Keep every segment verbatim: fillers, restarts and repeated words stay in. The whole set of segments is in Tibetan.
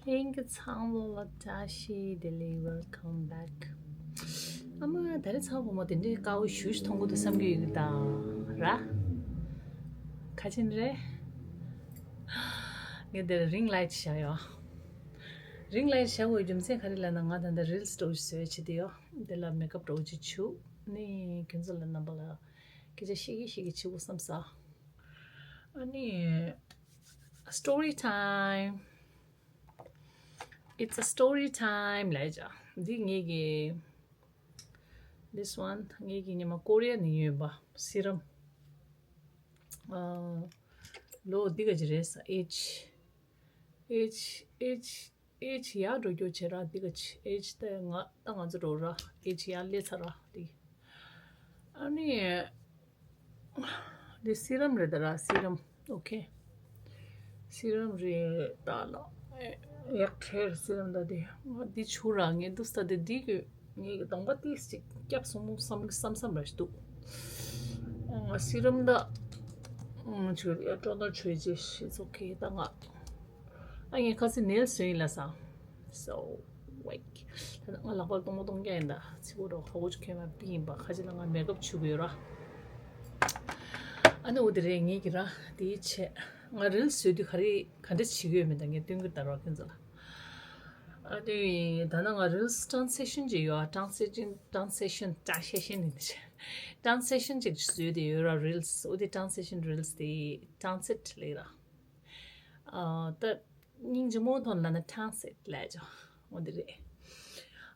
ཧེ་གི་ཚང་མ་ལ་བཀྲ་ཤིས་བདེ་ལེགས། Welcome back. ཨ་མ་ད་རེས་ཚ་བོ་མོ་དེ་འདྲའི་དཀར་པོ་ཞུ་ཞུ་མཐོང་གི་འདུག་བསམ་གྱི་ཡོད་གི་ད་ར། ཁ་ཆེན་རེད། ངས་འདིར་རིང་ལའེ་ཊི་བཞག་ཡོད། རིང་ལའེ་ཊི་བཞག་དགོས་རྒྱུ་མཚན་ག་རེ་ལབ་ན་ང་ད་ལྟ་རིལ་སི་འདྲ་བོ་ཞིག་བཟོས་བྱེད་དེ་ཡོད། འདི་ལ་མེག་ཨབ་འདྲ་བོ་ཅིག་བྱུག་ནི་ཁྱོད་ཚོ་ལ་རྣམ་པ་ལ་སྐད་ཆ་བཤད་ཀྱི་བཤད་ཀྱི་བྱེད་དགོས་བསམ་ས། ཨ་ནི། Story time. It's a story time. ལབ་ཡ། འདི་ངེད་ཀྱི། This one. ངེད་ཀྱི་ཉི་མ་ཀོ་རི་ཡ་ནས་ཉོས་པ་སི་རམ། ཨ། ལོ་འདི་ག་ཅི་རེད་ས། ཨེ་ཇི། ཨེ་ཇི་ཨེ་ཇི་ཨེ་ཇི་ཡར་འགྲོ་རྒྱུ་བྱེད་ར། འདི་ག་ཅི་ཨེ་ཇི་ད་ང་ད་ང་ཚོ་འགྲོ་ར། ཨེ་ཇི་ཡར་སླེབས་ཚར་ར་འདི། ཨ་ནི། འདི་སི་རམ་རེད་ད་ར། སི་རམ། ཨོ་ཁེ། སི་རམ་རེད་ད་ལ། ཡག་ཁྲེར་སི་རམ་ད་དེ། ང་འདི་བྱུག་ར། ངས་འདུག་ས་དེ་འདི་གི་ངས་གདོང་པ་ཏིས་ཅིག་སྐྱབས་སོང་མོ་བསམ་བསམ་བསམ་ར་ཞིག་འདུག་ང་སི་རམ་ད། ཨང་། བྱུག་ཡ་སྤྲོ་ན་བྱུག་ཅེས། It's okay ད་ང་། ཨ་ངས་ཁ་སི་ནེལ་སི་ཡིན་ལ་ས། So wait. ད་ང་ལག་པ་སྟོང་པ་སྟོང་རྐྱང་ཡིན་ད། ཚིག་པོ་རོ་ཧ་གོ་ཆུ་ཁེ་མ་པི་ཡིན་པ། ཁ་ཅིག་ལ་ང་མེག་ཨབ་བྱུག་གི་ཡོད་ར། ཨ་ནི་འོ་དེ་རེད། ངེད་ཀྱི་ར་དེའི་ཆེད་ང་རིལ་བཟོས་དུས་ག་རེ་ག་འདྲ་བྱེད་ཀྱི་ཡོད་མེད་ད་ངས་སྟོན་གི་ད་ར་ཁྱོད་ཚོ་ལ། ཨ་དེ་ད་ན་ང་རིལ་སི་ཊན་སེ་ཤན་ཅིག་ཡོད། ཨ་ཊན་སེ་ཤན། ཊན་སེ་ཤན། ཊན་སེ་ཤན་ཡིན་ད་ཆེ། ཊན་སེ་ཤན་ཅིག་བཟོས་དེ་ཡོད་ར། རིལ་སི། འོ་དེ་ཊན་སེ་ཤན་རིལ་སི་དེ་ཊན་སེ་ཊི་ལེགས་ར། ཨ་ད། སྙིང་རྗེ་མོ་ཐོན་ལ་ན་ཊན་སེ་ཊི་ལབ་ཅོ། འོ་འདི་རེད།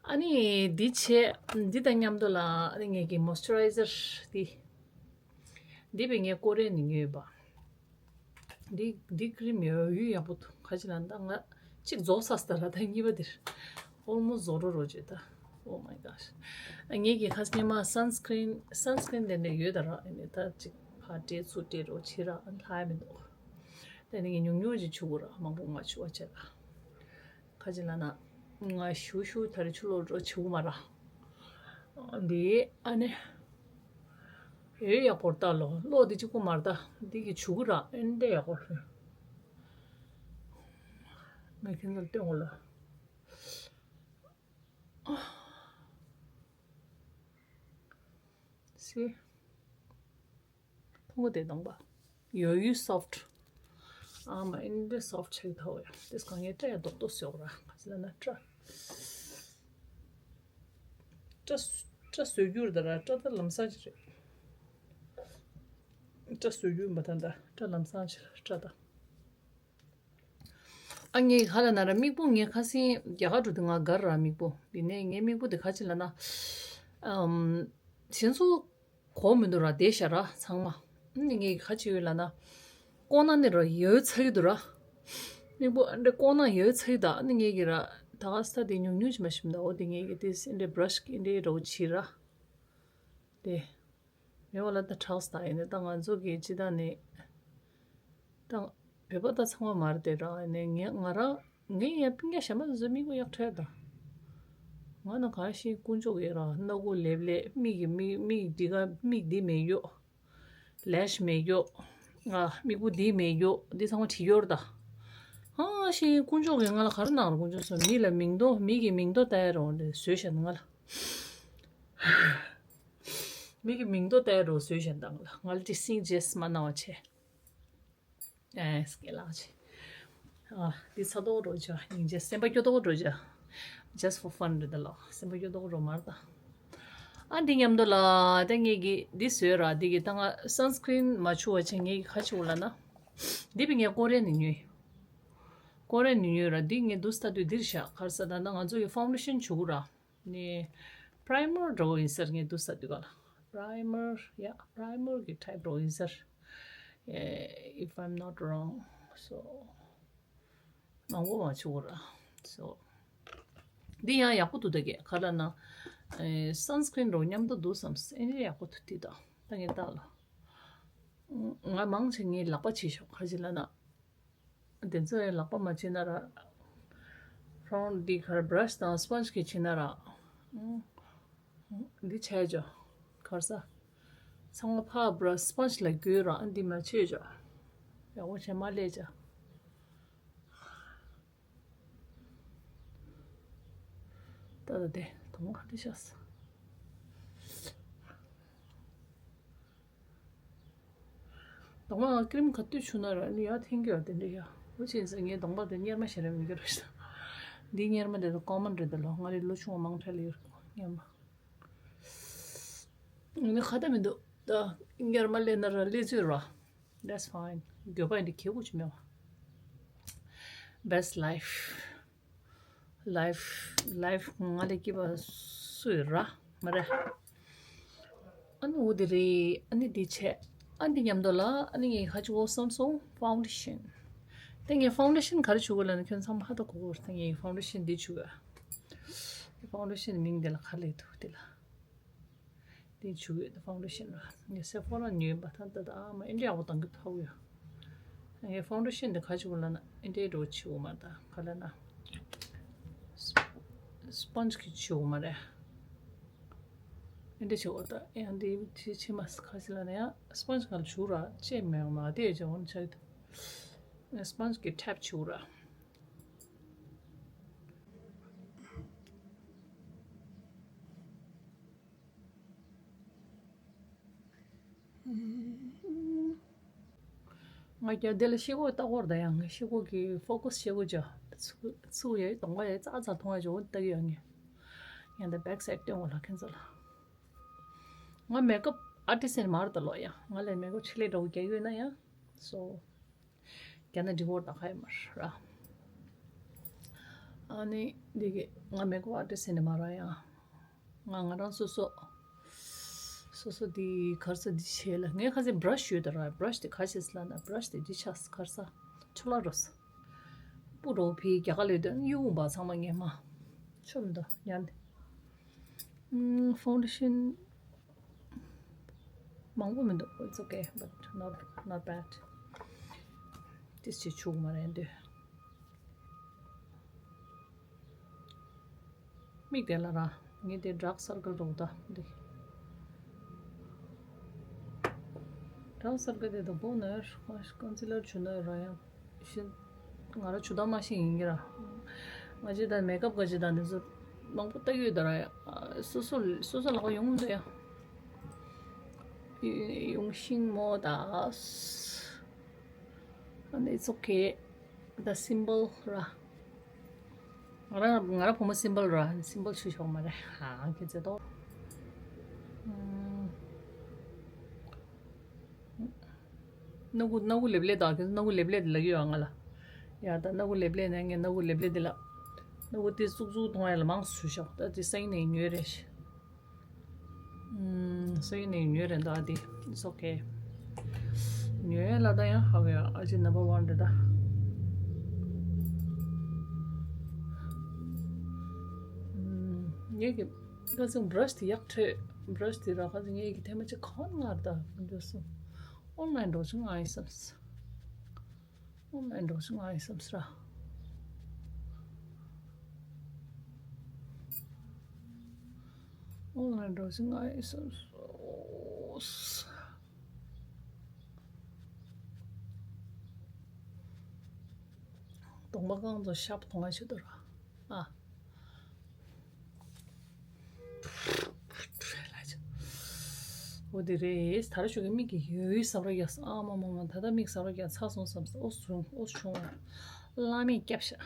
ཨ་ནི་འདི་བྱས། འདི་དང་མཉམ་དུ་ལ་ཨ་ནི་ངེད་ཀྱི་མོས་ཅུ་རའི་ཛར་འདི། འདི་བས་ངས་ཀོ་རེ་ནས་ཉོས་པ། འདི་འདི་ཀི་རིམ་ཡོད་ཡོད་ཡག་པོ་འདུག་ག་ཅི་ལ་ད་ང་གཅིག་རྫོགས་ས་སྟ་ར། ད་གཉིས་པ་འདིར་ཨོལ་མོ་སི་རྫོགས་འགྲོ་རོ་བྱེད་ད། Oh my gosh. ངེད་ཀྱི་ཁ་སང་ཉི་མ་སན་སི་ཀི་རིན་སན་སི་ཀི་རིན་དེ་འདྲ་ཡོད་ད་ར། ཨ་ནི་ད་གཅིག་ཕར་སྤྲད་ཚུར་སྤྲད་རོ་བྱེད་ར། ཨ་ནི་ལྷ་ཡ་མི་འདུག་དེ་ནི་ངས་ཉུང་ཉུང་ཅིག་བྱུག་གོ་ར། མང་པོ་མ་བྱུག་པ་བྱས་ལ། ཁ་ཅིག་ལ་ན། ང་ཞུ་ཞུ་ད་རེ་ཆུ་ལོག་འགྲོ་བྱུག་མ་ར། འདི་ཨ་ནི། ཨེ་ཡག་པོ་ལྟ་ལོ། གློག་འདི་གཅིག་པོ་མ་རེད་ད། འདི་གི་བྱུག་གོ་ར། ཨེ་འདྲ་ཡག་པོ་རེད། ངས་ཁྱེད་ཚོར་སྟོན་གོ་ལ། སི། ཕུང་པོ་དེ་གདོང་པ། ཡོད་ཡོད་སོཕ་ཊི། ཨ་མ་ཨིན་འདྲ་སོཕ་ཊི་ཆགས་ཐོག་ཡ། དེས་གང་ངས་སྐྲ་ཡ་རྡོག་རྡོག་ཟོག་ར། ག་ཚོད་ན་སྐྲ། སྐྲ་སྐྲ་བཟོ་རྒྱུར་ད་ར་སྐྲ་ད་ལམ་སང་ཅི་རེད། སྐྲ་བཟོ་རྒྱུ་མ་ད་ད་སྐྲ་ལམ་སང་ཅི་ར་སྐྲ་ད། ཨ་ངས་ག་ལ་ན་ར་མིག་སྤུ་ངས་ཁ་སང་རྒྱ་གར་འགྲོ་དུས་ང་དགར་ར་མིག་སྤུ། དེ་ནས་ངའི་མིག་སྤུ་དེ་ག་ཅི་ལ་ན། ཨམ། གཞན་ཚོ་གོ་མི་འདུག་ར་བསྡད་ཤག་ར་ཚང་མ། ཨ་ནི་ངས་ག་ཅི་ཡོད་ལ་ན། ལྐོག་ན་ནི་ར་ཡོད་ཚ་གི་འདུག་ར། མིག་སྤུ་ཨ་འདྲ་ལྐོག་ན་ཡོད་ཚ་གི་ད། ཨ་ནི་ངས་གི་ར་ད་ག་ས་དེ་ཉུང་ཉུང་ཅི་མ་ཞིམ་ད། འོ་དེ་ངས་གི་དེ་ཨ་འདྲ་བྷ་ར་ཤི་གི་ཨ་འདྲ་རོ་བྱི་ར། དེ། མེ་བ་ལ་ད་ཁྲག་ས་ཡིན་ནི་ད་ང་ཚོ་གི་ཅི་ད་ནི། ད་བོད་པ་ད་ཚང་མ་མ་རེད་དེ་ར། ནི་ངས་ང་རང་ངས་ཡང་སྤུན་ཀྱག་གཞན་པ་ཚོ་མིག་སྤུ་ཡག་ཁྲེལ་ད། ང་ན་གང་ཤེས་དཀོན་མཆོག་གི་ར་སྣ་ཁུག་ལེབ་ལེབ། མིག་གི་མིག་མིག་འདི་ག་མིག་འདི་མེད་ཡོད། ལེ་ཤི་མེད་ཡོད། ང་མིག་སྤུ་འདི་མེད་ཡོད། འདི་ཚང་མ་བྲིས་ཡོད་ར་ད། ཨ་ཤེས་དཀོན་མཆོག་གི་ང་ལ་ག་རེ་གནང་ར། དཀོན་མཆོག་གསུམ། མི་ལ་མིང་ཐོ་མི་གི་མིང་ཐོ་ལྟ་ཡ་རོགས་འདི་བཟོས་བཞག་ང་ལ། མི་གི་མིང་ཐོ་ལྟ་ཡ་རོགས་བཟོས་བཞག་ད་ང་ལ། ང་ལ་ཏི་སིང་ཇེས་མ་གནང་བ་བྱས། ཨེ་སྐད་ལགས་ཆེ། ཨ་འདི་ཚ་ཏོག་རོ་ཆ། སྙིང་རྗེ། སེམས་པ་སྐྱོ་ཏོག་རོ་ཆ། Just for fun རེད་ད་ལོ། སེམས་པ་སྐྱོ་ཏོག་རོ་མར་ད། ཨ་འདི་མཉམ་དུ་ལ་ད་ངེད་ཀྱི་འདི་བཟོས་ར། འདི་གི་ད་ང་སན་སི་ཀི་རིན་མ་བྱུག་པ་བྱས་ངེད་ཀྱི་ཁ་ཕྱོགས་ལ་ན། འདི་བི་ངས་ཀོ་རེ་ནས་ཉོས། ཀོ་རེ་ནས་ཉོས་ར། འདི་ངས་འདུག་སྟ་དུས་འདིར་བཞག་གར་ས་ད་ན་ང་ཚོ་གི་ཕའུན་ཌེ་ཤན་བྱུག་ར། ནི་པྲའི་མར་འདྲ་བོ་ཡིན་ཟེར། ངས་འདུག་ས་དུས་ག་ལ་པྲའི་མར་ཡ་པྲའི་མར་གི་ཊའིབ་འདྲ་བོ་ཡིན་ཟེར། ཨེ་if I'm not wrong so མང་པོ་མ་བྱུག་ར། So འདི་ཡང་ཡག་པོ་འདུག་ད་གས་ག་ལ་ན། ཨེ་སན་སི་ཀི་རིན་འདྲ་བོ་མཉམ་དུ་འདུག་བསམ། ཨེ་འདི་ཡག་པོ་འདུག་འདི་ད་ད་ངས་ལྟ་ལ། ང་མང་ཆེ་ངའི་ལག་པ་བྱེད་ཤོག་ག་ཅི་ལ་ན། དེ་ཚོ་ཡང་ལག་པ་མ་བྱེད་ན་ར། ཕོན་འདི་གར་བྷ་ར་ཤི་དང་སི་པོན་ཇི་གིས་བྱེད་ན་ར། འདི་བྱས་ཅོ། གར་ས། ཚང་མ་ཕར་བྷ་ར་ཤི་སི་པོན་ཇི་ལ་བསྒྱུར་ར། འདི་མ་བྱེད་ཅོ། ཡག་པོ་བྱས་མ་ལས་ཅོ། ད་ད་དེ་དོང་ག་དེ་ཤག་ས། དོང་ང་ཀྲིམ་ག་དུས་བྱུང་ན་ར་ནི་ཡ་འཐེན་གྱི་ཡོད་དེ་འདྲ་ཡ། འུ་ཆེན་ཟེར་ངའི་གདོང་པ་དེ་གཉེར་མ་ཞེ་ར་མི་གི་ར་ཤག་འདི་གཉེར་མ་དེ་ཚོ་ཀོ་མོན་རེད་དེ་ལོ། ང་རེ་ལོ་ཆུང་བ་མང་ཁྲ་ལི་ཡོད་གཉེར་མ། ངས་ཁ་ཏ་མི་འདུག་ད་ཉར་མ་ལེན་ན་ར་ལེ་ཚོད་ར། That's fine. འགྱོད་པ་ཡིན་དེ་ཁེ་གུ་ཅི་མེད་བ། Best life. Life, life ང་ལས་སྐྱིད་པ་སུ་ཡོད་ར་མ་རེད། ཨ་ནི་འོ་དེ་རེད། ཨ་ནི་དེ་བྱས། ཨ་འདི་མཉམ་དུ་ལ་ཨ་ནི་ངས་ཁ་ཅིག་འོ་བསམ་སོང་། ཕའུན་ཌེ་ཤན། དེ་ངས་ཕའུན་ཌེ་ཤན་ག་རེ་བྱུག་གོ་ལབ་ན་ཁྱོད་ཚང་མ་ཧ་ད་གོ་གོ་རེད། དེ་ངས་ཕའུན་ཌེ་ཤན་འདི་བྱུག་ཡ། ཕའུན་ཌེ་ཤན་མིང་དེ་ལ་ག་ལབ་འདུག་དེ་ལ། དེ་བྱུག་ཡོད། ཕའུན་ཌེ་ཤན་ར། ངས་སེ་ཕོ་ར་ཉོས་པ་ད་ད་ད་ཨ་མ་ཨིན་ཌི་ཡ་འོ་དང་གི་ཐའུ་ཡ། ངས་ཕའུན་ཌེ་ཤན་དེ་ག་བྱུག་གོ་ལབ་ན་ཨིན་ཌི་ཡ་འགྲོ་བྱུག་གོ་མ་ད་ག་ལབ་ན། སྤོན་ཇི་གི་བྱུག་གོ་མ་རེད། ཨིན་ཌི་ཡ་བྱུག་གོ་ད་ཡང་དེ་ཕྱི་ཕྱི་མ་ག་ཞིག་ལབ་ན་ཡང་སྤོན་ཇི་ག་ལ་བྱུག་ར་ཅེས་མེད་མ་དེ་ཡ་ཅེ་འོན་ཆ་གི་སྤོན་ཇི་གི་ཊེབ་བྱུག་ར། ང་རྒྱ་དེ་ལ་ཤེལ་སྒོ་ལྟ་སྐོར་ད་ཡང་ངས་ཤེལ་སྒོ་གི་ཕོ་ཀ་སི་བྱེད་དགོས་ཅག་ཚུགས་ཚུགས་ཡ་གདོང་པ་ཡ་ཙག་ཙག་མཐོང་ཡ་ཅོ་ལྟ་གི་ཡ་ངས། ཡང་ད་བེག་སའིཌ་སྟོན་དགོས་ལ་ཁྱེད་ཚོ་ལ། ང་མེག་ཨབ་ཨར་ཊི་སི་ཊི་ཡིན་མ་རེད་ད་ལོ་ཡ། ང་ལ་མེག་ཨབ་ཆེད་ལས་འདྲ་བོ་རྒྱག་ཡོད་ན་ཡང་སོ། རྒྱ་ནག་འགྲིག་གོ་ད་ཁ་ཡོད་མ་རེད་ར། ཨ་ནི་འདི་གི་ང་མེག་ཨབ་ཨར་ཊི་སི་ཊི་ཡིན་མ་རེད་ཡ། ང་ང་རང་སོ་སོ། སོ་སོ་འདི་ག་རེ་ཟེར་འདི་བྱས་ལ་ངས་ཁ་སང་བྷ་ར་ཤི་ཡོད་ད་ར། བྷ་ར་ཤི་དེ་ག་རེ་བྱས་ལབ་ན་བྷ་ར་ཤི་དེ་འདི་ཆགས་ག་རེ་ཟེར་ཆོ་ལ་རོ་ཟེར། སྤུ་རོ་ཕི་རྒྱ་གར་ལས་དོན་གཡུག་འབའ་ཚང་མ་ངས་མ། ཆོ་མི་འདུག་ཉན། ཕའུན་ཌེ་ཤན་མང་པོ་མི་འདུག It's okay, but not, not bad. ཏིས་ཅི་བྱུག་མ་རེད་འདུག་མིག་དེ་ལ་ར། ངས་དེ་ཌརྐ་སར་ཀལ་རོགས་ད་འདི། ཌརྐ་སར་ཀལ་དེ་དང་པོ་ནས་ཀོན་སི་ལར་བྱུག་ན་ར་ཡང་ཤི། ང་ར་བྱུག་ད་མ་ཤི་ཡིན་གྱི་ར། ང་ཅི་ད་མེག་ཨབ་ག་ཅི་ད་འདི་ཚོ་མང་པོ་ལྟ་གི་ཡོད་ད་ར་ཡ། སོ་སོ་སོ་སོ་ལག་པ་ཡོང་འདུག་ཡ། ཡོང་ཤིང་མོ་ད། And it's okay. The simple ར། ང་ར་ང་ར་བུ་མོ་སིམ་པལ་ར། སིམ་པལ་ཆུ་ཤོག་མ་རེད་ཧ་ཁྱེད་ཚེ་ཏོ། སྣ་ཁུ་སྣ་ཁུ་ལེབ་ལེ་དང་ཁྱེད་ཚོ་སྣ་ཁུ་ལེབ་ལེ་དེ་ལ་ཡོད་ང་ལ། ཡ་ད་སྣ་ཁུ་ལེབ་ལེ་ནས་ངས་སྣ་ཁུ་ལེབ་ལེ་དེ་ལ། སྣ་ཁུ་དེ་ཙུག་ཙུག་མཐོང་ཡ་ལ་མང་སུ་ཤོག་ད་དེ་སེང་ནས་ཉོས་རེད། ཨུམ། སོ་ཡིན་ནས་ཉོས་རེད་འདུག་ཨ་དེ། It's okay. ཉོས་ལ་ད་ཡང་ཧ་གོ་ཡ་ཨ་ཅེ་number one རེད་ད། ཨུམ། ངས་ཀྱི་ཁ་སང་བྷ་ར་ཤི་དེ་ཡག་འཕྲོད། བྷ་ར་ཤི་དེ་ར་ཁ་སང་ངས་ཀྱི་ཐེངས་མ་གཅིག་གང་ང་རེད་ད་འགྲོ་སོང་། ཨོན་ལན་འགྲོ་བྱུང་ང་ཡིན་བསམ། ཨོན་ལན་འགྲོ་བྱུང་ང་ཡིན་བསམ་སི་ར། ཨོན་ལན་འགྲོ་བྱུང་ང་ཡིན་བསམ་སི། གདོང་པ་གང་ཚོ་ཤབ་གཏོང་ང་ཆེད་དུ་ར། ཨ། འོ་དེ་རེད། ད་ར་ཞོགས་ཀས་མིག་གིས་ཡོད་ཡོད་ཟ་ར་རྒྱག་ཨ་མ་མ་མ། ད་ལྟ་མིག་ཟ་ར་རྒྱག་ཚ་སོང་བསམ། ཨོ་བྱུང་ཨོ་བྱུང་བ། བླ་མས་སྐྱབས་ཤ།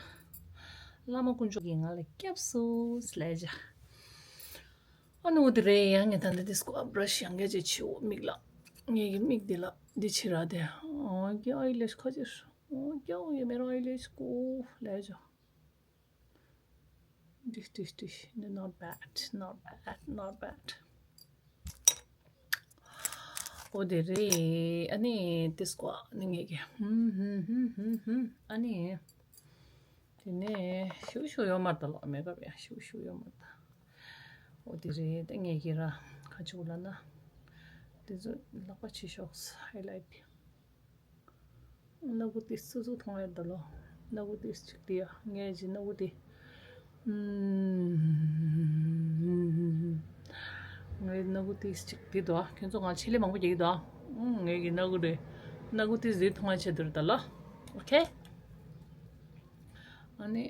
བླ་མ་དཀོན་མཆོག་གིས་ང་ལ་སྐྱབས་སོ་ལས་བྱ། ཨ་ནི་འོ་དེ་རེད། ཡང་ངས་ད་ལྟ་དེ་སྐོར་བྷ་ར་ཤི་ཡང་བསྐྱར་ཅིག་བྱེད། འོ་མིག་ལ། ངས་ཀྱི་མིག་འདི་ལ་འདི་བྱེད་ར་དེ། ཨོ་ཀྱ་ཨའི་ལེ་ཤི་ཁ་ཅིག་ཨོ་ཀྱ་ཨོ་ཡ་མེ་ར་ཨའི་ལེ་ཤི་ཀོ་ལས་བྱ། This, this, this. Not bad, not bad, not bad. འོ་དེ་རེད། ཨ་ནི་དེ་སྐོར་ནི་ངས་ཀྱི། ཧུམ་ཧུམ་ཧུམ་ཧུམ་ཧུམ། ཨ་ནི། དེ་ནས་ཤུ་ཤུ་ཡོད་མ་རེད་ད་ལོ། མེག་ཨབ་ཡང་ཤུ་ཤུ་ཡོད་མ་རེད་ད། འོ་དེ་རེད། དེ་ངས་ཀྱི་ར་ཁ་ཆུ་ལ་ན། དེ་ཚོ་ལག་པ་ཕྱི་ཤོག་ཧའི་ལའིཊ། སྣ་ཁུ་དེ་སུ་སུ་མཐོང་ཡོད་ད་ལོ། སྣ་ཁུ་དེ་གཅིག་དེ་ཡ། ངས་ཀྱི་སྣ་ཁུ་དེ། ངའི་སྣ་ཁུ་དེ་གཅིག་དེ་དོ། ཁྱོད་ཚོ་ང་ཆེད་ལས་མང་པོ་རྒྱག་གི་དོ། ངའི་གི་སྣ་ཁུ་དེ། སྣ་ཁུ་དེ་ཟིག་མཐོང་ཡ་ཆེད་དུ་རེད་ད་ལོ། ཨོ་ཁེ། ཨ་ནི།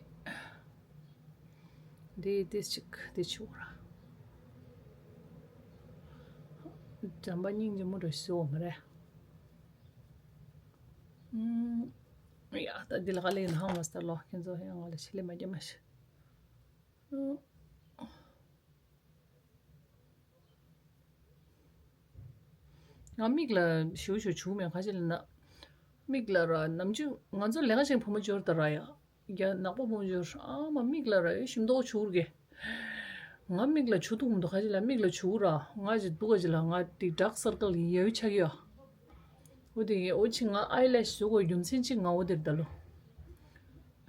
འདི་ཏིས་ཅིག་འདི་ཆུ་ར། འགྲམ་པ་སྙིང་རྗེ་མོ་འདྲ་ཞིག་བཟོ་བ་མ་རེད། ཨུམ། ཡ་ད་འདི་ལ་ག་ལེ་ཡིན་ཧང་བ་སྟ་ལོ་ཁྱེད་ཚོ་ཧེ་ང་ལ་ཆེ་ལེ་མ་རྒྱ་མ་ཤི། ཨུམ། ང་མིག་ལ་ཞུ་ཞུ་བྱུག་མེད་ཁ་ཅིག་ལ་ན། མིག་ལ་ར་ནམ་རྒྱུན་ང་ཚོ་ལས་ཀ་བྱེད་བུ་མོ་འབྱོར་ད་ར་ཡ། རྒྱ་ནག་པོ་བུ་མོ་འབྱོར་ཨ་མ་མིག་ལ་ར་ཡ་ཞིམ་མདོག་བྱུག་གེ། ང་མིག་ལ་བྱུག་ཐུབ་མི་འདུག་ཁ་ཅིག་ལ་མིག་ལ་བྱུག་ར་ང་ཅིག་འདུག་ག་ཅིག་ལ་ང་དེ་ཌག་སར་ཀལ་ཡ་ཡུ་ཆགས་ཡོད། འོ་དེ་ཡ་འོ་ཅི་ང་ཨའི་ལེ་ཤི་བཟོ་དགོས་རྒྱུ་མཚན་ཅིག་ང་འོ་དེར་ད་ལོ།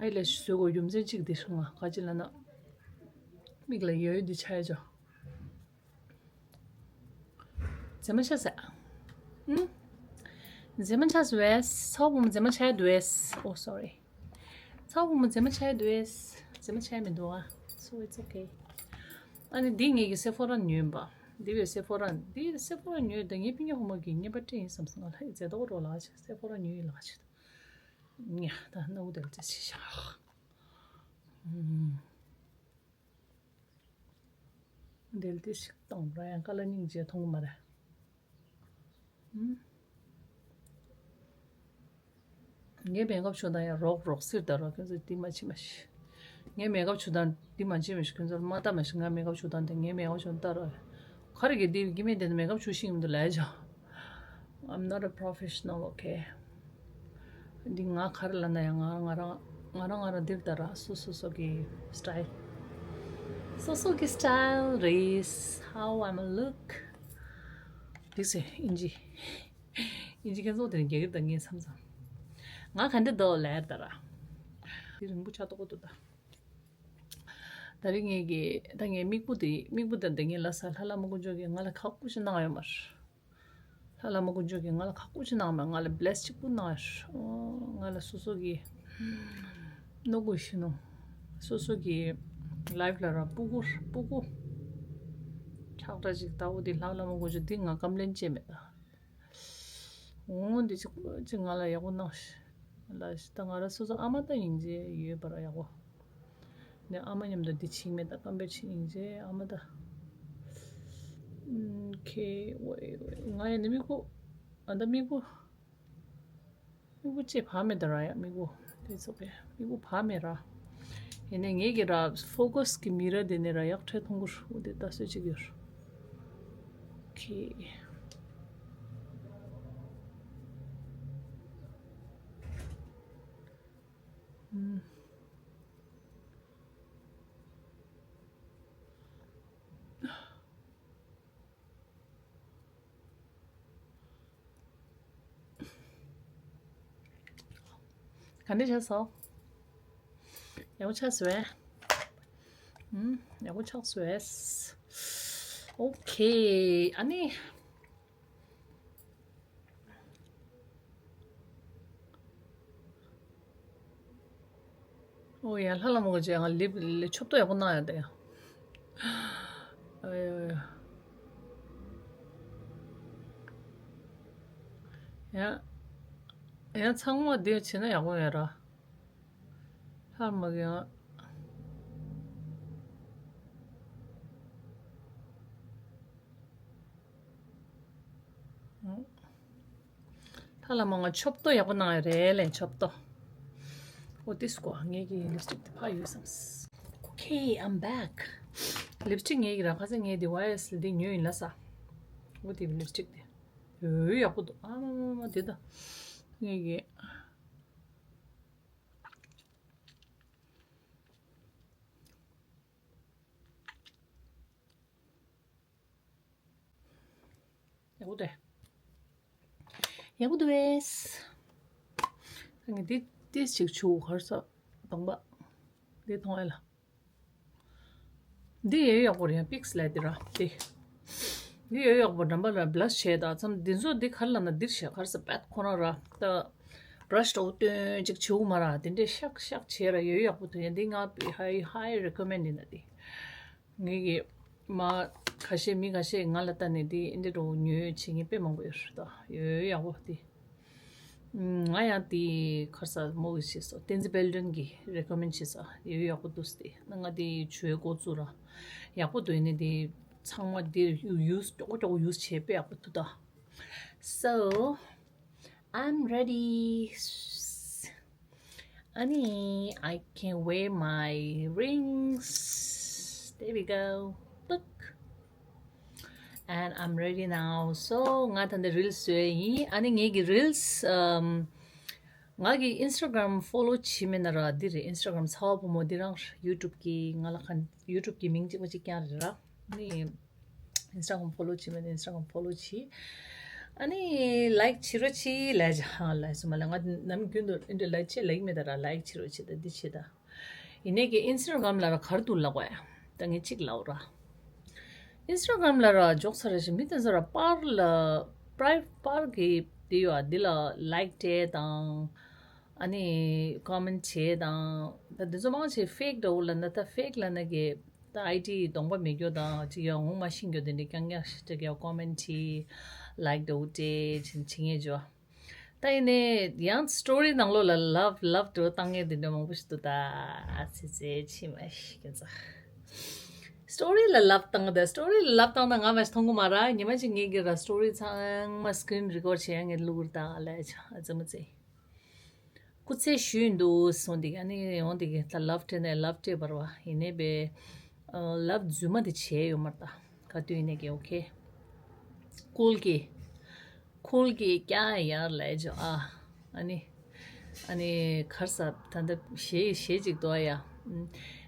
ཨའི་ལེ་ཤི་བཟོ་དགོས་རྒྱུ་མཚན་གཅིག་དེ་སོང་ང་ག་ཅི་ལ་ན། མིག་ལ་ཡོད་དེ་ཆ་ཡ་ཅོ། མཛེས་མ་ཆགས་ས། ཨུམ། མཛེས་མ་ཆགས་སུ་བས་ཚ་བོ་མོ་མཛེས་མ་ཆགས་འདུག་ཨེ། Oh sorry. ཚ་བོ་མོ་མཛེས་མ་ཆགས་འདུག་ཨེ། མཛེས་མ་ཆགས་མི་འདུག་ཨ། So it's okay. ཨ་ནི་འདི་ངེད་ཀྱི་སེ་ཕོ་ར་ཉོས་པ། འདི་བས་སེ་ཕོ་ར་འདི་སེ་ཕོ་ར་ཉོས་དང་ངའི་སྤུན་ཀྱག་ཕོ་མོ་གི་ངའི་པ་ཏྲེ་ཡིན་བསམ་སོང་ང་ལ་ཨེ་མཛེས་ཏོག་རོ་ལ་ཆེ་སེ་ཕོ་ར་ཉོས་ཡིན་ལ་ཆེ། ཉ་ད་ནུ་དེ་ལ་ཅི་ཞིག་བཞག་དེ་ལ་དེ་ཞིག་གཏོང་ར་ཡང་ཀ་ལ་སྙིང་རྗེ་མཐོང་གི་མ་རེད། ངའི་མེ་ཀབ་ཆུ་དང་ཡང་རོགས་རོགས་སིར་ད་རོགས་ཁྱོད་ཚོ་འདི་མ་བྱེད་མ་ཤི། ངའི་མེ་ཀབ་ཆུ་དང་འདི་མ་བྱེད་མ་ཤི་ཁྱོད་ཚོར་མ་ལྟ་མ་ཤི། ང་མེ་ཀབ་ཆུ་དང་དེ་ངའི་མེ་ཀབ་ཆུ་ལྟ་རོགས། ཁ་རི་གི་འདི་གི་མེ་དེ་ནི་མེ་ཀབ་ཆུ་ཤིང་མི་འདུག་ལས་ཅོ། I'm not a professional, okay. འདི་ང་ག་རེ་ལབ་ན་ཡང་ང་རང་ང་རང་ང་རང་ང་རང་འདིར་ལྟ་ར་སོ་སོ་སོ་གི་སི་ཊལ། སོ་སོ་གི་སི་ཊལ་རེད། How I'm a look. འདི་སེ་ཨིན་ཇི། ཨིན་ཇི་ཁྱེད་ཚོ་དེ་རིང་རྒྱ་གར་དང་ངའི་མཚམས་མཚམས། ང་ག་འདྲ་འདུག་ལབ་ལྟ་ར། འདི་རིང་པོ་ཆགས་ཏོག་ཏོ་ད། ད་རིང་ངེད་ཀྱི་ད་ངའི་མིག་སྤུ་དེ་མིག་སྤུ་དེ་འདི་ངའི་ལ་ས་ལྷ་ལྷ་མོ་དཀོན་མཆོག་གིས་ང་ལ་ཁག་པོ་ཞིག་གནང་ཡོད་མ་རེད། ལྷ་ལྷ་མོ་དཀོན་མཆོག་གིས་ང་ལ་ཁག་པོ་ཞིག་གནང་མ་ང་ལ་བི་ལེ་སི་གཅིག་པུ་གནང་ཡོད་རེད། ང་ལ་སོ་སོ་གི་ནོ་གུ་ཤི་ནོ་སོ་སོ་གི་ལའིབ་ལ་ར་སྤུ་གུ་སྤུ་གུ་ཁྲག་ཁྲག་ཅིག་ལྟ་བུ་དེ་ལྷ་ལྷ་མོ་དཀོན་མཆོག་འདི་ང་ཀམ་པི་ལེན་བྱས་མེད་ད། འོ་འདི་ཅིག་ཅིག་ང་ལ་ཡག་པོ་གནང་ཞིག་ལ་ཞིག་ད་ང་ར་སོ་སོ་ཨ་མ་ད་སྙིང་རྗེ་ཡོད་པ་ར་ཡག་པོ། ནས་ཨ་མ་མཉམ་དུ་འདི་བྱིངས་མེད་ད་ཀམ་པེར་བྱེད་སྙིང་རྗེ་ཨ་མ་ད། ཁེ་ཝེ་ཝེ་ང་ཡང་ནི་མིག་པོ་ཨ་ད་མིག་པོ་མིག་པོ་ཅེ་བ་མེད་ད་ར་ཡ་མིག་པོ་དེ་ཚོ་པས་མིག་པོ་བ་མེད་ར། ཡིན་ནས་ངེད་ཀྱི་ར་ཕོ་ཀས་གི་མི་ར་དེ་ནས་ར་ཡག་ཕྲད་མཐོང་གི་རུ་དེ་ད་སོད་ཅིག་ཡོད་རུ། ཁེ། ག་འདྲ་ཆགས་སོང་། ཡག་པོ་ཆགས་སོང་། ཡག་པོ་ཆགས་སོང་། ཨོ་ཁེ། ཨ་ནི། ཨོ་ཡ་ལྷ་ལྷ་མོ་གི་ང་ལིབ་ལི་ཆོབ་ཏོ་ཡག་པོ་གནང་ཡ་ད་ཡ། ཨ་ཡ་ཡ། ཡ་ཡ་ཚང་མ་འདི་བྱེད་ན་ཡག་པོ་ཡོད་ར། ལྷ་མོ་གི་ང་། ལྷ་ལྷ་མོ་ང་ཆོབ་ཏོ་ཡག་པོ་གནང་ཡ་རེད་ལེ་ཆོབ་ཏོ། ཨོ་ཏིས་ཀོ་ངེད་ཀྱི་ལིབ་སི་ཊིག་དེ་ཕ་ཡོད་བསམས། Okay, I'm back. ལིབ་སི་ཊིག་ངེད་ཀྱི་ར་ཁ་སང་ངས་དེ་ཝའི་ཨེ་སི་ལ་དེ་ཉོས་ཡིན་ལ་ས། ཨོ་དེ་ལིབ་སི་ཊིག་དེ། ཡོད་ཡག་པོ་འདུག་ཨ་མ་མ་མ་དེ་ད། ངེད་ཀྱི། ཡག་པོ་འདུག་ཡག་པོ་འདུག་པས། ངས་འདི་ཏིས་ཅིག་བྱུག་གར་ས་དང་པ། འདི་མཐོང་ཨེ་ལ། འདི་ཡོད་ཡག་པོ་རེད་ཡང་པིག་སི་ལ་འདི་ར་འདི། འདི་ཡོད་ཡག་པོ་འགྲམ་པ་ལ་བི་ལ་ཤི་བྱས་དང་མཚམས་འདི་ཚོ་འདི་གར་ལ་ན་འདིར་བྱས་གར་ས་པད་ཁོ་རང་ར་ད། བྷ་ར་ཤི་འདྲ་བོ་སྟོན་ཅིག་བྱུག་མ་ར་དེ་འདྲས་ཤག་ཤག་བྱས་ར་ཡོད་ཡག་པོ་འདུག་ཡང་འདི་ང་ཧའི་ཧའི་རི་ཀོ་མེན་ཌི་ཡིན་ན་འདི། ངེད་ཀྱི་མ་ཁ་ཤས་མི་ཁ་ཤས་ང་ལ་ལྟ་ནས་འདི་འདི་འདྲ་ཉོས་བྱེད་མཁན་དཔེ་མང་པོ་ཡོད་རེད་ད། ཡོད་ཡག་པོ་འདི། ང་ཡང་དེ་ཁར་ས་མོ་གི་བྱས་སོ། བསྟན་འཛིན་དཔལ་སྒྲོན་གྱིས་recommend་བྱས་སོ། ཡོད་ཡག་པོ་འདུག་སྟེ། ང་དེ་བྱོས་འགོ་བཙུགས་ར། ཡག་པོ་འདུག་ཡིན་ནི་དེ་ཚང་མ་དེ་use་ཀྱོག་ཀྱོག་use་བྱས་པས་ཡག་པོ་འདུག་ད། So I'm ready. ཨ་ནི། I can wear my rings. There we go. Look. And I'm ready now. So ང་ད་ལྟ་reels་བཟོས་ཡིན། ཨ་ནི་ངེད་ཀྱི་reels ཨམ། ང་གི་Instagram་follow་བྱེད་མེད་ན་ར། འདི་རེད། Instagram་ཚ་བ་བུ་མོ་འདི་རང་YouTube་གི་ང་ལ་ཁ་YouTube་གི་མིང་གཅིག་པ་གཅིག་རྐྱང་རེད་ར། ནི། Instagram་follow་བྱེད་མེད་ན་Instagram་follow་བྱེད། ཨ་ནི་like་བྱེད་རོགས་བྱེད་ལབ་ཅིག་ཧ། like་སུ་མ་ལ་ང་ནམ་རྒྱུན་དུ་འདི་འདྲ་like་བྱེད་like་མེད་ད་ར། like་བྱེད་རོགས་བྱེད་ད་འདི་བྱེད་ད། ཡིན་ནའི་གི་Instagram་ལ་ར་ག་རེ་འདུག་ལབ་པ་ཡ། ད་ངས་གཅིག་ལབ་ར། Instagram་ལ་ར་འཇོག་ཚར་ར་ཞིག་མི་དེ་ཚོ་ར་པར་ལ་private་པར་གི་དེ་ཡོད་ཨ། འདི་ལ་like་སྤྲད་དང་། ཨ་ནི་comment་བྱེད་དང་། ད་འདི་ཚོ་མང་ཆེ་fake་འདྲ་བོ་ལབ་ན། ད་fake་ལབ་ན་གི་ད་ID་གདོང་པ་མེད་རྒྱུ་དང་ཅིག་ཡང་ངོ་མ་ཤེས་རྒྱུ་དེ་འདྲ་རྐྱང་རྐྱང་ཞིག་ཅིག་ཡང་comment་བྱེད། like་འདྲ་བོ་སྤྲད་བྱེད་བྱེད་ངེས་བྱུང་། ད་ཡིན་ནའི་ཡང་story་ནང་ལོགས་ལ་love love་འདྲ་བོ་བཏང་མཁན་དེ་འདྲ་མང་པོ་ཞིག་འདུག་ད། ཨ་ཙི་ཙི་ཕྱི་མ་ཞིག་གི་ཚ། story་ལ་love་བཏང་ད། story་ལ་love་བཏང་ད་ང་མ་ཞིག་མཐོང་གི་མ་ར། ཉི་མ་ཞིག་ངེད་ཀྱི་ར་story་ཚང་མ་screen record་བྱེད་ཡ་ངས་བླུག་ར་ད་ལས་ཆ་ཨ་ཙི་མ་ཙི། སྐུ་ཚེ་ཞུས་འདུག་སོང་འདི་ག་ནི་ཡོང་འདི་ག་ད་love་སྤྲད་ནས་love་སྤྲད་པར་བ་ཡིན་ནའི་བས། ཨ། love་རྫུན་མ་དེ་བྱས་ཡོད་མ་རེད་ད། ག་དུས་ཡིན་ནའི་གི་okay། ཁུལ་གྱི། ཁུལ་གྱི་ཀྱང་ཡར་ལས་ཇོ་ཨ། ཨ་ནི། ཨ་ནི་གར་ས་ད་ལྟ་གཞས་གཞས་ཅིག་འདུག་ཨ་ཡ།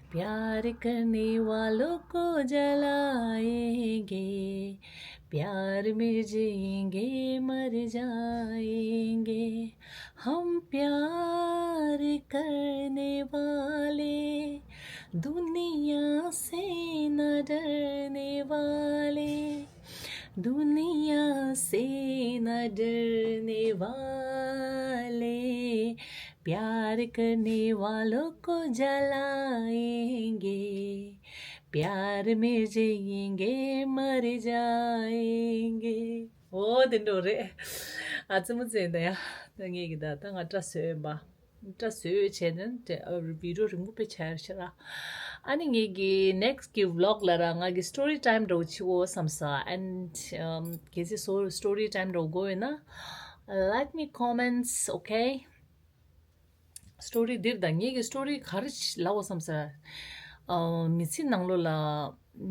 प्यार करने वालों को जलाएंगे, प्यार में जिएंगे मर जाएंगे। हम प्यार करने वाले, दुनिया से न डरने वाले, दुनिया से न डरने वाले, प्यार करने वालों को जलाएंगे, प्यार में जिएंगे मर जाएंगे. ཨོ་དེ་འདྲ་རེད། ཨ་ཙི་མོ་ཙེ་འདི་ཡ། ད་ངས་གི་ད་ད་ང་སྐྲ་བཟོས་ཡིན་པ། སྐྲ་བཟོས་བྱས་ནས་དེ་ཨ་video་རིང་པོ་དཔེ་ཆ་ཡར་ཤི་ར། ཨ་ནི་ངས་གི་next་གི་vlog་ལ་ར་ང་གི་story time་འདྲ་བོ་བྱེད་དགོས་བསམ་ས། and um, གལ་སྲིད་སོ་story time་འདྲ་བོ་དགོས་ཡོད་ན། Let me comments, okay? story འདིར་ད་ངས་གི་story་ག་རེ་ལབ་དགོས་བསམ་ས། ཨ། མི་ཚེ་ནང་ལོགས་ལ་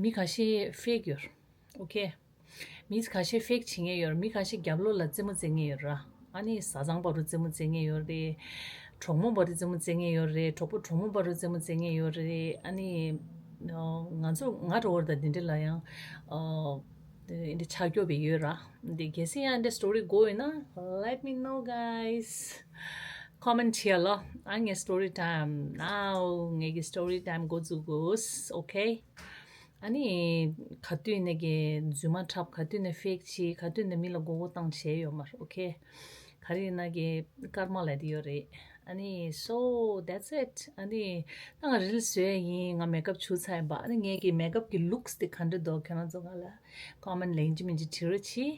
མི་ཁ་ཤས་fake་ཡོད། okay། མི་ཁ་ཤས་fake་བྱེད་མཁན་ཡོད་རེད། མི་ཁ་ཤས་རྒྱབ་ལོགས་ལ་རྩེད་མོ་རྩེ་མཁན་ཡོད་རེད། ཨ་ནི་བཟའ་ཚང་བར་དུ་རྩེད་མོ་རྩེ་མཁན་ཡོད་རེད། གྲོགས་མོ་བར་དུ་རྩེད་མོ་རྩེ་མཁན་ཡོད་རེད། གྲོགས་པོ་གྲོགས་མོ་བར་དུ་རྩེད་མོ་རྩེ་མཁན་ཡོད་རེད། ཨ་ནི་ང་ཚོ་ང་འདྲ་བོ་དང་དེ་འདྲ་ལ་ཡང་འདི་འདྲ་ཆགས་རྒྱུ་བས་ཡོད་ར། འདི་གལ་སྲིད་ཡང་འདི་story་དགོས་ཡོད་ན། Let me know, guys. comment་བྱེད་ལོ། ཨ་ངའི་story time now. ངའི་གི་story time་འགོ་འཛུགས་དགོས། okay། ཨ་ནི་ག་དུས་ནས་གི་རྫུན་མ་འཁྲབ། ག་དུས་ནས་fake་བྱེད། ག་དུས་ནས་མི་ལ་མགོ་སྐོར་བཏང་བྱས་ཡོད་མ་རེད། okay། ག་རེ་ཡིན་ན་གི་karma་ལབ་དེ་ཡོད་རེད། ཨ་ནི་so that's it. ཨ་ནི་ད་ང་reels་བཟོས་ཡིན། ང་makeup་བྱུག་ཚར་ཡིན་པ། ཨ་ནི་ངའི་གི་makeup་གི་looks་དེ་ག་འདྲ་འདུག་ཁྱེད་རང་ཚོ་ང་ལ་comment་ལེན་གཅིག་མིན་གཅིག་བྲིས་རོགས་གྱིས།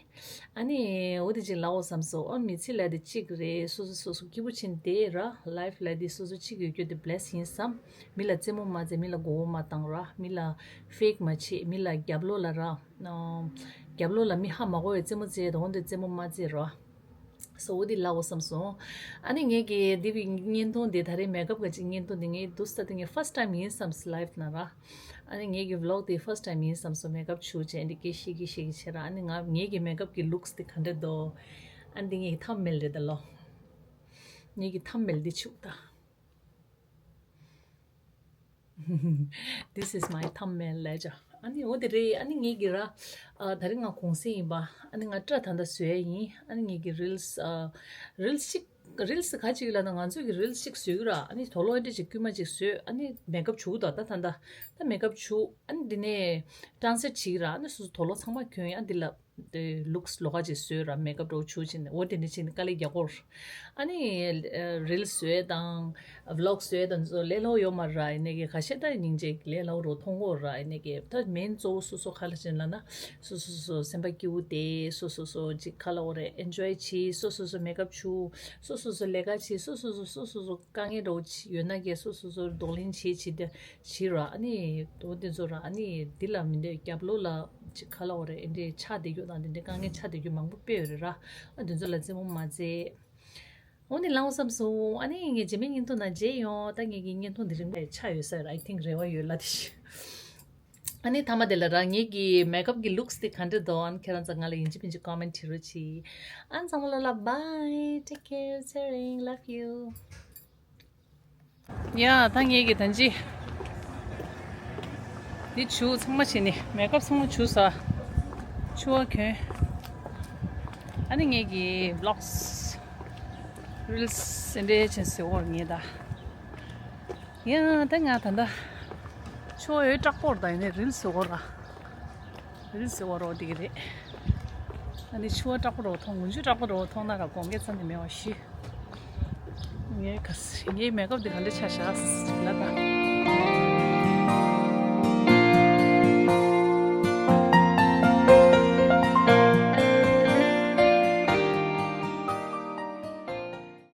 ཨ་ནི་འོ་དེ་ཅིག་ལབ་དགོས་བསམ་སོང་། ཨོ་མི་ཚེ་ལབ་དེ་གཅིག་རེད། སོ་སོ་སོ་སོ་སྐྱིད་པོ་ཕྱིན་དེ་ར། life་ལབ་དེ་སོ་སོ་གཅིག་ཡོད་རྒྱུ་དེ་bless་ཡིན་བསམ། མི་ལ་རྩེད་མོ་མ་རྩེ། མི་ལ་མགོ་བོ་མ་བཏང་ར། མི་ལ་fake་མ་བྱེད། མི་ལ་རྒྱབ་ལོགས་ལ་ར། རྒྱབ་ལོགས་ལ་མི་ཧ་མ་གོ་བའི་རྩེད་མོ་རྩེ་དང་འོ་དེ་རྩེད་མོ་མ་རྩེ་ར། so འོ་དེ་ལབ་དགོས་བསམ་སོང་། ཨ་ནི་ངས་ཀྱི་འདི་བི་བརྙན་ཐུང་འདི་ད་རེས་makeup་ག་ཅིག་བརྙན་ཐུང་འདི་ངས་འདུག་ས་དེ་ངས་first time་ཡིན་བསམ་སོང་life་ན་ར། ཨ་ནི་ངས་ཀྱི་vlog་དེ་first time་ཡིན་བསམ་སོང་། makeup་བྱུག་བྱས་འདི་སྐད་ཤིག་གི་ཤིག་གི་བྱས་ར། ཨ་ནི་ང་ངས་ཀྱི་makeup་གི་looks་དེ་ག་འདྲ་འདུག་ཨ་ནི་འདི་ངས་ཀྱི་thumbnail་རེད་ད་ལོ། ངས་ཀྱི་thumbnail་འདི་བྱུག་ད། This is my thumbnail ལབ་བྱ། ཨ་ནི་འོ་དེ་རེད། ཨ་ནི་ངས་ཀྱི་ར། ཨ་ད་རེས་ང་གུང་སེང་ཡིན་པ། ཨ་ནི་ང་སྐྲ་ད་ལྟ་བཟོས་ཡ་ཡིན། ཨ་ནི་ངས་ཀྱི་reels་ཨ་reels་ཅིག reels་ག་ཅིག་ལབ་ན་ང་ཚོས་ཀྱི་reels་ཅིག་བཟོས་ཀྱི་ར། ཨ་ནི་དོ་ལོ་ཨེ་འདྲ་ཅིག་དཀྱུས་མ་ཅིག་བཟོས། ཨ་ནི་makeup་བྱུག་ད་ད་ད་ད་ད་makeup་བྱུག་ཨ་ནི་འདི་ནས་translate་བྱེད་ཀྱི་ར། ཨ་ནི་སོ་སོ་དོ་ལོ་ཚང་མ་གྱོན་ཡ་འདི་ལ། དེ་ལུགས་ལོགས་ཀ་ཅིག་བཟོས་ར། མེག་ཨབ་འདྲ་བོ་བྱུགས་བྱས་ནས། འོ་དེ་འདྲ་བྱས་ནས་དཀའ་ལས་རྒྱག་གོ། ཨ་ནི་རིལ་བཟོས་དང་ཝི་ལོག་བཟོས་དང་ཚོ་ལས་སླ་པོ་ཡོད་མ་རེད་ར། ཡིན་ནའི་གི་ཁ་ཤས་ད་སྙིང་རྗེ་ལས་སླ་པོ་རུ་མཐོང་གོ་ར། ཡིན་ནའི་གི་ད་མེན་གཙོ་བོ་སོ་སོ་ག་ལ་ཅིག་ལབ་ན། སོ་སོ་སོ་སོ་སེམས་པ་སྐྱིད་པོ་བསྡད། སོ་སོ་སོ་ཅིག་ག་ལབ་དགོས་རེད། ཨེན་ཇོའི་བྱེད། སོ་སོ་སོ་མེག་ཨབ་བྱུགས། སོ་སོ་སོ་ལས་ཀ་བྱེད། སོ་སོ་སོ་སོ་སོ་སོ་དཀའ་ངལ་འདྲ་བོ་ཅིག་ཡོད་ན་གི་སོ་སོ་སོ་གདོང་ལེན་བྱེད་བྱེད་དེ་བྱེད་ར། ཨ་ནི་འོ་དེ་ཚོ་ར། ཨ་ནི་འདི་ལ་མི་འདོད་རྒྱབ་ལོགས་ལ་ཅིག་ག་ལབ་དགོས་རེད། ཨེ་འདྲའི་ཆགས་བསྡད་རྒྱུ་དང་། དེ་འདྲའི་དཀའ་ངལ་ཆགས་བསྡད་རྒྱུ་མང་པོ་དཔེ་ཡོད་རེད་ར། ཨ་དེ་ཚོ་ལ་རྩེད་མོ་མ་རྩེ། འོ་ནི་ལངས་བསམ་སོང་། ཨ་ནི་ངས་རྗེས་མའི་བརྙན་ཐུང་ནང་མཇལ་ཡོང་། ད་ངེད་ཀྱི་བརྙན་ཐུང་འདི་རིང་པའི་ཆ་ཡོད་ས་རེད། I think རེ་བ་ཡོད་ལ་དེ་ཤི། ཨ་ནི་མཐའ་མ་དེ་ལ་ར། ངེད་ཀྱི་མེག་ཨབ་གི་ལུགས་དེ་ག་འདྲ་འདུག་ཨ་ནི་ཁྱེད་རང་ཚོ་ང་ལ་ཡིན་གཅིག་མིན་གཅིག་ཀོ་མེན་བྲིས་རོགས་གྱིས། ཨ་ཚང་མ་ལ་ལ་bye, take care, ཚེ་རིང་love you. ཡ་ད་ངེད་ཀྱི་ད་ཅི་འདི་བྱུགས། ཚང་མ་བྱས་ནས་མེག་ཨབ་ཚང་མ་བྱུགས་ས། ཕྱུ་པ་གྱོན། ཨ་ནི་ངེད་ཀྱི་ཝི་ལོག་རིལ་སི་འདྲ་བྱས་ཟེར་བོར་ངེད་ད། ཡ་ད་ང་ད་ད་ཕྱུ་པ་ཡོད་དྲག་པོ་རེད། ད་ཡིན་ནའི་རིལ་སི་བོར་ར། རིལ་སི་བོར་རོགས་འགྲིག་གི་རེད། ཨ་ནི་ཕྱུ་པ་དྲག་པོ་རོགས་མཐོང་། ངུ་ཆུ་དྲག་པོ་རོགས་མཐོང་ན་ར་དགོངས་འགལ་རྩ་ནས་མེད་པ་ཞུ། ངའི་ག་ས་ངའི་མེག་ཨབ་འདི་ག་འདྲ་ཆགས་ཤག་ལབ་ད།